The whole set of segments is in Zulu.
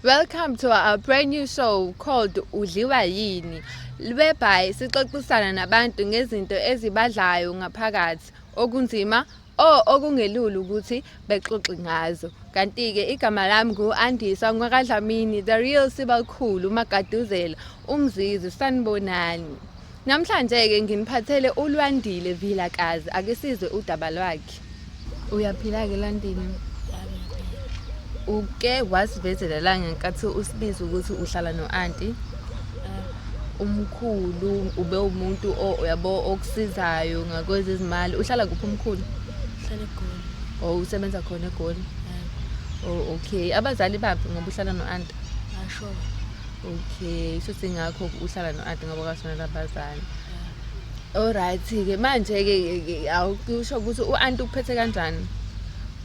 Welcome to our brand new show called Udliwa Yini, whereby sixoxisana nabantu ngezinto ezibadlayo ngaphakathi okunzima o okungelula ukuthi bexoxe ngazo. Kanti-ke igama lami ngu-Andisa ngwakaDlamini, the real Sibakhulu Magaduzela, uMzizi, sanibonani. Namhlanje-ke nginiphathele uLwandile Vilakazi, ake sizwe udaba lwakhe. Uyaphila-ke Lwandile? Uke wasivezela la ngenkathi usibiza ukuthi uhlala no-anti umkhulu ube umuntu uyabo okusizayo ngakwezezimali. Uhlala kuphi umkhulu? Uhlala eGoli. Oh, usebenza khona eGoli. Oh, okay. Abazali baphi ngoba uhlala no-anti? Ashona. Okay, shuthi ngakho uhlala no-anti ngoba kwashonela abazali. Alright-ke manje-ke awukusho ukuthi u-anti ukuphethe kanjani?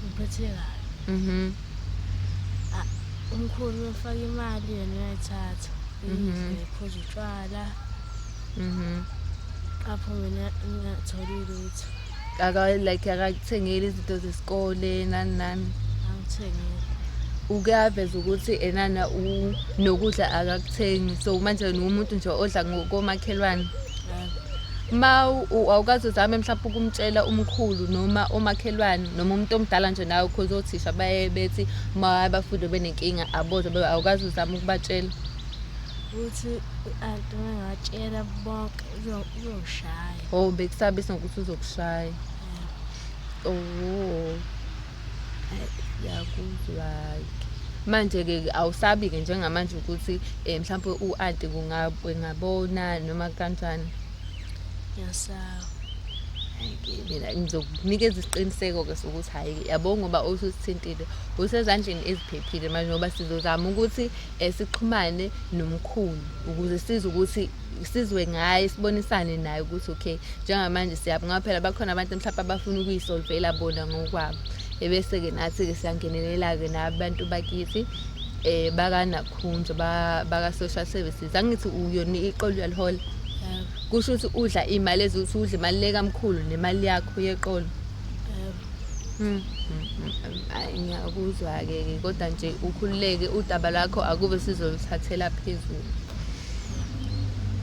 Ngiphethe kabi. Umkhulu ufaka imali yena uyayithatha. Idle, phuze utshwala. Apho mina ngingatholi lutho. Aka like akakuthengeli izinto zesikole nani nani. Angithengeli. Uke aveze ukuthi enana nokudla akakuthengi, so manje umuntu nje odla ngokomakhelwane. Ma awukaze uzame mhlawumbe ukumtshela umkhulu noma omakhelwane noma umuntu omdala nje nawe, cause othisha baye bethi ma abafundi benenkinga aboze, awukaze uzame ukubatshela? Ukuthi u-anti mengatshela bonke uzongishaya. Oh, bekusabisa ngokuthi uzokushaya. Oh. Ngiyakuzwa-ke. Manje-ke awusabi-ke njengamanje ukuthi mhlawumpe u-anti engabona noma kanjani? Ngiyasaba. Hhayi-ke mina ngizokunikeza isiqiniseko-ke sokuthi hhayi-ke yabo ngoba ususithintile usezandleni eziphephile manje, ngoba sizozama ukuthi sixhumane nomkhulu ukuze sizwe ukuthi sizwe ngaye, sibonisane naye ukuthi okay njengamanje siyaphi, ngoba phela bakhona abantu mhlawumpe abafuna ukuyisolvela bona ngokwabo. Ebese-ke nathi-ke siyangenelela-ke nabantu bakithi bakanakhunjwa baka-social services. Angithi uyona iqolo uyalihola? Yebo. Kusho ukuthi udla iy'mali eziwukuthi udla imali le kamkhulu nemali yakho yeqolo. Yebo. Hhayi ngiyakuzwa-ke kodwa nje ukhululeke, udaba lwakho akube sizoluthathela phezulu.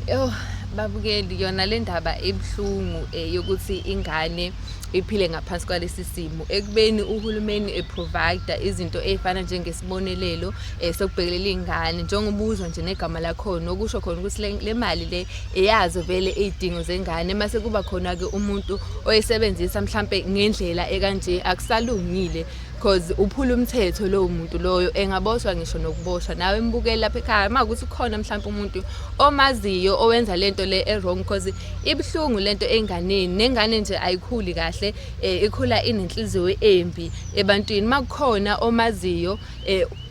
Yoh, babukeli, yona le ndaba ibuhlungu yokuthi ingane iphile ngaphansi kwalesi simo, ekubeni uhulumeni e-provide izinto ey'fana njengesibonelelo sokubhekelela iy'ngane, njengoba uzwa nje negama lakhona, okusho khona ukuthi le mali le eyazo vele iy'dingo zengane. Mase kuba khona-ke umuntu oyisebenzisa mhlampe ngendlela ekanje, akusalungile cause uphula umthetho lowo muntu loyo, engaboshwa ngisho nokuboshwa. Nawe mbukeli lapha ekhaya, uma kuwukuthi kukhona mhlampe umuntu omaziyo owenza lento le e-wrong, cause ibuhlungu lento enganeni, nengane nje ayikhuli kahle, ikhula inenhliziyo embi ebantwini. Uma kukhona omaziyo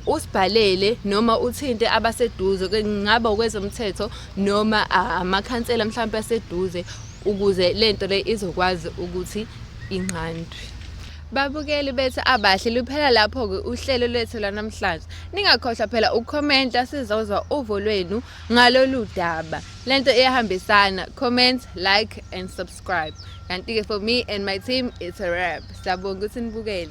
usibhalele noma uthinte abaseduze, kungaba okwezomthetho noma amakhansela mhlampe aseduze, ukuze lento le izokwazi ukuthi inqandwe. Babukeli bethu abahle, luphela lapho-ke uhlelo lwethu lwanamhlanje. Ningakhohlwa phela ukukhomenta, sizozwa uvo lwenu ngalolu daba. Lento iyahambisana, comment, like and subscribe. Kanti-ke for me and my team, it's a wrap. Siyabonga ukuthi nibukele.